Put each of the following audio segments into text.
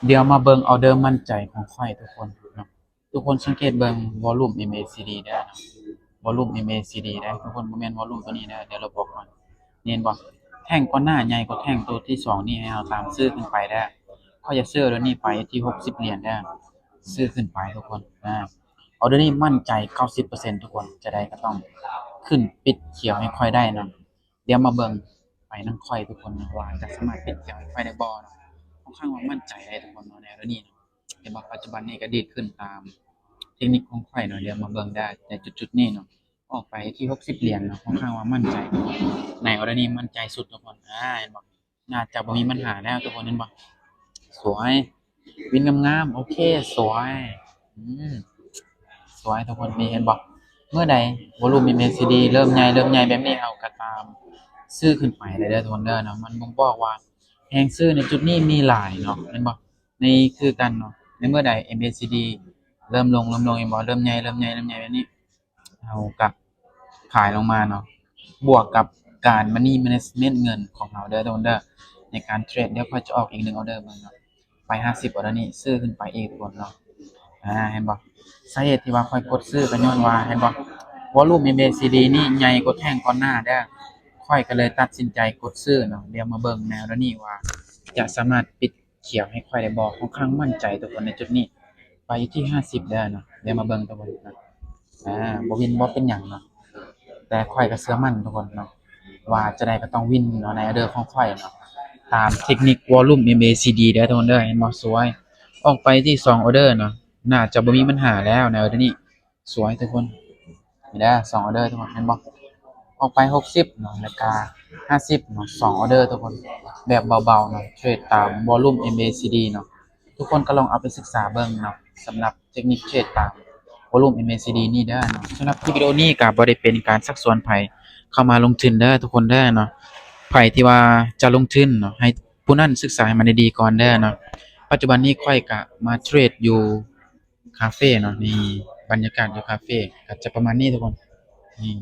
ດຽວມາເບິ່ງອອເດີໝັ້ນໃຈຂອງຂ້ອຍທຸກຄົນເນາະ. ທຸກຄົນສັງເກດເບິ່ງວໍລຸ່ມ MACD ເດີເນາະ, ວໍລຸ່ມ MACD ເດີ ທຸກຄົນ, ບໍ່ແມ່ນວໍລຸ່ມຕົວນີ້ເດີ. ດຽວເຮົາບອກກ່ອນ, ເຫັນບໍ່? ແທ່ງກ່ອນໜ້າໃຫຍ່ກວ່າແທ່ງຕົວທີສອງນີ້, ໃຫ້ເຮົາຕາມຊື້ຂຶ້ນໄປເດີ. ຂ້ອຍຈະຊື້ຕົວນີ້ໄປທີ່ຫົກສິບຫຼຽນເດີ, ຊື້ຂຶ້ນໄປທຸກຄົນ. ອາ ອອເດີນີ້ໝັ້ນໃຈເກົ້າສິບເປີເຊັນທຸກຄົນ, ຈະໄດ້ກໍຕ້ອງຂຶ້ນປິດຂຽວໃຫ້ຂ້ອຍໄດ້ເນາະ. ດຽວມາເບິ່ງໄປນຳຂ້ອຍທຸກຄົນເນາະ ວ່າຈະສາມາດປິດຂຽວໃຫ້ຂ້ອຍໄດ້ບໍ່ເນາະ. ຂ້ອນຂ້າງວ່າໝັ້ນໃຈເດ້ທຸກຄົນເນາະ ໃນອອເດີນີ້ເນາະ. ເຫັນບໍ່? ປັດຈຸບັນນີ້ກໍດີດຂຶ້ນຕາມເທັກນິກຂອງຂ້ອຍເນາະ. ດຽວມາເບິ່ງໄດ້ໃນຈຸດໆນີ້ເນາະ, ອອກໄປທີ່ຫົກສິບຫຼຽນເນາະ. ຂ້ອນຂ້າງວ່າໝັ້ນໃຈເນາະ, ໃນອອເດີນີ້ໝັ້ນໃຈສຸດທຸກຄົນ. ອາ ເຫັນບໍ່? ໜ້າຈະບໍ່ມີບັນຫາແລ້ວທຸກຄົນ, ເຫັນບໍ່? ສວຍ ວິນງາມໆ. ໂອເຄ ສວຍ ອືມ ສວຍທຸກຄົນ. ນີ້ເຫັນບໍ່? ເມື່ອໃດວໍລຸ່ມ MACD ເລີ່ມໃຫຍ່ ເລີ່ມໃຫຍ່ແບບນີ້, ເຮົາກໍຕາມຊື້ຂຶ້ນໄປໄດ້ເດີທຸກຄົນເດີເນາະ. ມັນບົ່ງບອກວ່າແຮງຊື້ໃນຈຸດນີ້ມີຫຼາຍເນາະ, ເຫັນບໍ່? ນີ້ຄືກັນເນາະ, ໃນເມື່ອໃດ MACD ເລີ່ມລົງ ເລີ່ມລົງ ເຫັນບໍ່? ເລີ່ມໃຫຍ່ ເລີ່ມໃຫຍ່ ເລີ່ມໃຫຍ່ແບບນີ້, ເຮົາກໍຂາຍລົງມາເນາະ. ບວກກັບການ Money Management ເງິນຂອງເຮົາເດີທຸກຄົນເດີ ໃນການເທຣດ. ດຽວຂ້ອຍຈະອອກອີກໜຶ່ງອອເດີເບິ່ງເນາະ, ໄປຫ້າສິບອອເດີນີ້ ຊື້ຂຶ້ນໄປອີກທຸກຄົນເນາະ. ອາ ເຫັນບໍ່? ສາເຫດທີ່ວ່າຂ້ອຍກົດຊື້ກໍຍ້ອນວ່າ ເຫັນບໍ່? ວໍລຸ່ມ MACD ນີ້ໃຫຍ່ກວ່າແທ່ງກ່ອນໜ້າເດີ, ຂ້ອຍກໍເລີຍຕັດສິນໃຈກົດຊື້ເນາະ. ດຽວມາເບິ່ງໃນອອເດີນີ້ວ່າຈະສາມາດປິດ ຂຽວໃຫ້ຂ້ອຍໄດ້ບໍ່? ຂ້ອນຂ້າງໝັ້ນໃຈທຸກຄົນໃນຈຸດນີ້, ໄປຢູ່ທີ່ຫ້າສິບເດີເນາະ. ດຽວມາເບິ່ງທຸກຄົນເນາະ. ອາ ບໍ່ວິນບໍ່ເປັນຫຍັງເນາະ, ແຕ່ຂ້ອຍກໍເຊື່ອໝັ້ນທຸກຄົນເນາະ ວ່າຈະໄດ້ກໍຕ້ອງວິນເນາະ ໃນອອເດີຂອງຂ້ອຍເນາະ. ຕາມເທັກນິກວໍລຸ່ມ MACD ເດີທຸກຄົນເດີ. ເຫັນບໍ່? ສວຍ ອອກໄປທີ່ສອງອອເດີເນາະ, ໜ້າຈະບໍ່ມີບັນຫາແລ້ວໃນອອເດີນີ້. ສວຍທຸກຄົນ. ນີ້ເດີ ສອງອອເດີທຸກຄົນ, ເຫັນບໍ່? ອອກໄປຫົກສິບເນາະ ແລ້ວກະຫ້າສິບເນາະ, ສອງອອເດີທຸກຄົນ, ແບບເບົາໆເນາະ. ເທຣດຕາມວໍລຸ່ມ MACD ເນາະ. ທຸກຄົນກໍລອງເອົາໄປສຶກສາເບິ່ງເນາະ, ສຳລັບເທັກນິກເທຣດຕາມວໍລຸ່ມ MACD ນີ້ເດີເນາະ. ສຳລັບຄລິບວິດີໂອນີ້ກໍບໍ່ໄດ້ເປັນການຊັກຊວນໃຜເຂົ້າມາລົງທຶນເດີທຸກຄົນເດີເນາະ. ໃຜທີ່ວ່າຈະລົງທຶນເນາະ, ໃຫ້ຜູ້ນັ້ນສຶກສາໃຫ້ມັນດີໆກ່ອນເດີເນາະ. ປັດຈຸບັນນີ້ຂ້ອຍກະມາເທຣດຢູ່ ຄາເຟເນາະ. ນີ້ບັນຍາກາດຢູ່ຄາເຟກໍຈະປະມານນີ້ທຸກຄົນ. ນີ້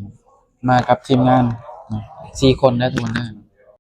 ມາກັບທີມງານເນາະ ສີ່ຄົນເດີທຸກຄົນເດີ.